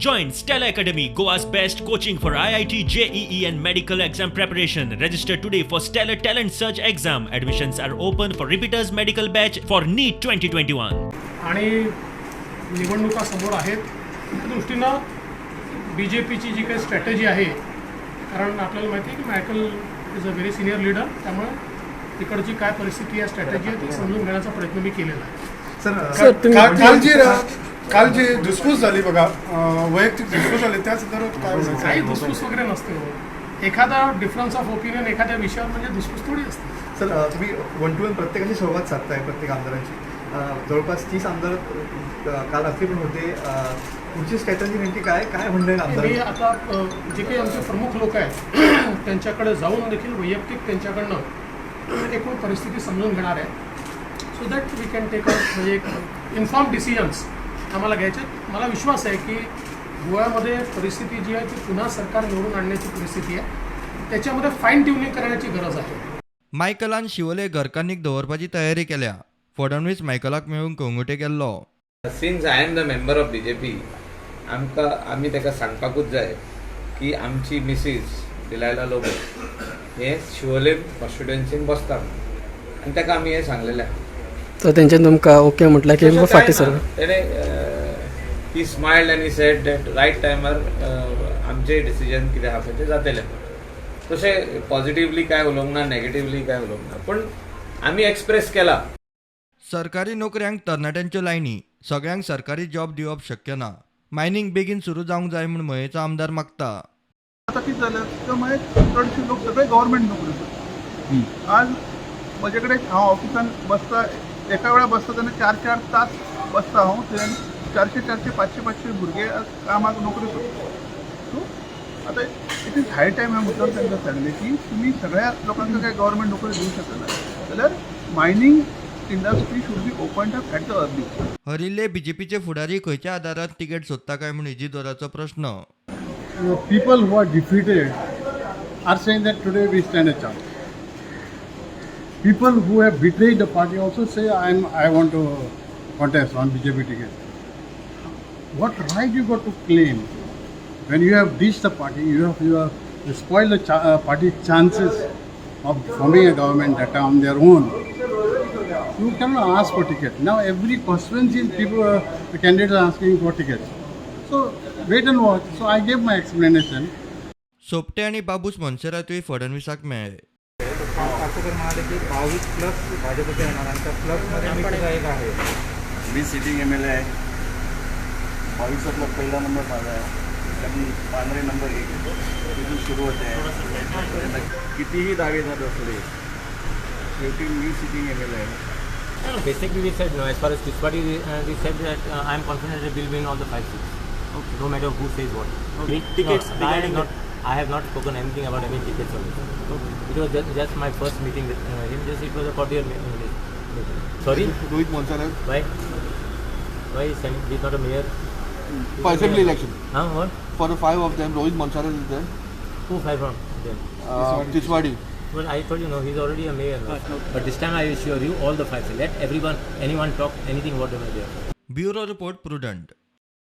Join Stellar Academy, Goa's best coaching for IIT, JEE and medical exam preparation. Register today for Stellar Talent Search exam. Admissions are open for repeaters medical batch for NEET 2021. आणि निवडणुका समोर आहेत, त्या दृष्टीनं बीजेपीची जी काही strategy आहे, कारण आपल्याला माहिती आहे की Michael is a very senior leader, त्यामुळे तिकडची काय परिस्थिती आहे, स्ट्रॅटेजी आहे, ती समजून घेण्याचा प्रयत्न मी केलेला आहे. सर, तुम्ही काल जी धुसफूस झाली बघा, वैयक्तिक धुसफूस झाली, त्या संदर्भात काय म्हणायचं? काही धुसफूस वगैरे नसते हो. एखादा डिफरन्स ऑफ ओपिनियन एखाद्या विषयावर म्हणजे धुसफूस थोडी असते. सर, तुम्ही वन टू वन प्रत्येकाशी संवाद साधताय, प्रत्येक आमदारांशी. जवळपास 30 आमदार काल रात्री पण होते. पुढची स्ट्रॅटजी नेमकी काय काय म्हणणं आहे मी आमदार? आता जे काही आमचे प्रमुख लोक आहेत, त्यांच्याकडे जाऊन देखील वैयक्तिक त्यांच्याकडनं एकूण परिस्थिती समजून घेणार आहे, so that we can take a म्हणजे एक इन्फॉर्म डिसिजन्स आम्हाला घ्यायचे आहेत. मला विश्वास आहे की गोव्यामध्ये परिस्थिती जी आहे ती पुन्हा सरकार निवडून आणण्याची परिस्थिती आहे. त्याच्यामध्ये फाईन ट्युनिंग करण्याची गरज आहे. मायकलान शिवोले घरकान्नीक दवरपाची तयारी केल्या. फडणवीस मायकलाक मेळूंक कळंगूटे गेल्लो. Since I am the member of BJP, आमकां आमी ताका सांगपाकूच जाय की आमची मिसीस डिलायला लोबो हे शिवोले कॉन्स्टिट्युएन्सीन बसता म्हणून आनी ताका आमी हें सांगलेलें आहा. तर तेंच्यानी तुमकां ओके म्हटल्यार की तशें फाटीं कांय सर ना. तेणें he smiled आनी सेड that right टायमार आमचें डिसिजन कितें आहा पळय तें जातलें. तशें पॉझिटिवली कांय उलोवंक ना, नॅगेटिवली कांय उलोवंक ना, पूण आमी एक्सप्रेस केला. सरकारी नोकऱ्यांक तरणाट्यांच्यो लायनी. सगळ्यांक सरकारी जॉब दिवप शक्य ना. मायनिंग बेगीन सुरू जावंक जाय म्हूण मयेचो आमदार मागता. आतां कितें जालें तर मागीर चडशे लोक सगळे गव्हर्मेंट नोकरी सोदता. आज म्हजे कडेन हांव ऑफिसान बसता, एका वेळार बसता तेन्ना 4-4 तास बसता हांव थंय आनी 400 400, 500 500 भुरगे आज कामाक नोकरी सोदता. सो आतां it is high time. हांवें मुद्दम तांकां सांगलें की तुमी सगळ्या लोकांक काय गव्हर्मेंट नोकरी दिवंक शकना जाल्यार mining industry should be open up at the early. हरिल्ले बीजेपीचे फुडारी खंयच्या आदारार तिकेट सोदता काय म्हूण इजिदोराचो प्रश्न. People who are defeated are saying that today we stand a chance. People who have betrayed the party also say I want to contest on BJP ticket. What right you got to claim when you have ditched the party? You have spoiled the party chances of forming a government that on their own. You cannot ask for ticket. Now every constituency people, the candidates are asking for tickets. So wait and watch. So I gave my explanation. Sopte आनी बाबूस मोन्सेरातूय फडणवीसाक मेळ्ळे. काकोकर म्हणाले की 22 plus भाजपचे येणार आणि त्या प्लसमध्ये मी सुद्धा एक आहे. मी सिटिंग एमएलए आहे. 22तला पहिला नंबर माझा आहे, कारण पांढरे नंबर एक आहे, तिथून सुरू होते आहे. त्यांना कितीही दावे झाले असले, शेवटी मी सिटिंग एमएलए आहे. No, basically we said no. As far as Tiswadi, we said that I am confident that we'll win all the five seats. No matter who says what. Okay. Tickets No, I have regarding not. I have not spoken anything about any tickets or anything. It was just my first meeting with him. Just it was a cordial meeting. Sorry. Rohit Monserrate. Why? Why is he? He's not a mayor? He's For a assembly mayor. Election. Huh? What? For the five of them, Rohit Monserrate is there. Who five from them? Tiswadi. Well, I told you no. He's already a mayor now. But this time I assure you, all the five. Let everyone, anyone talk anything whatever they are. Bureau report, Prudent.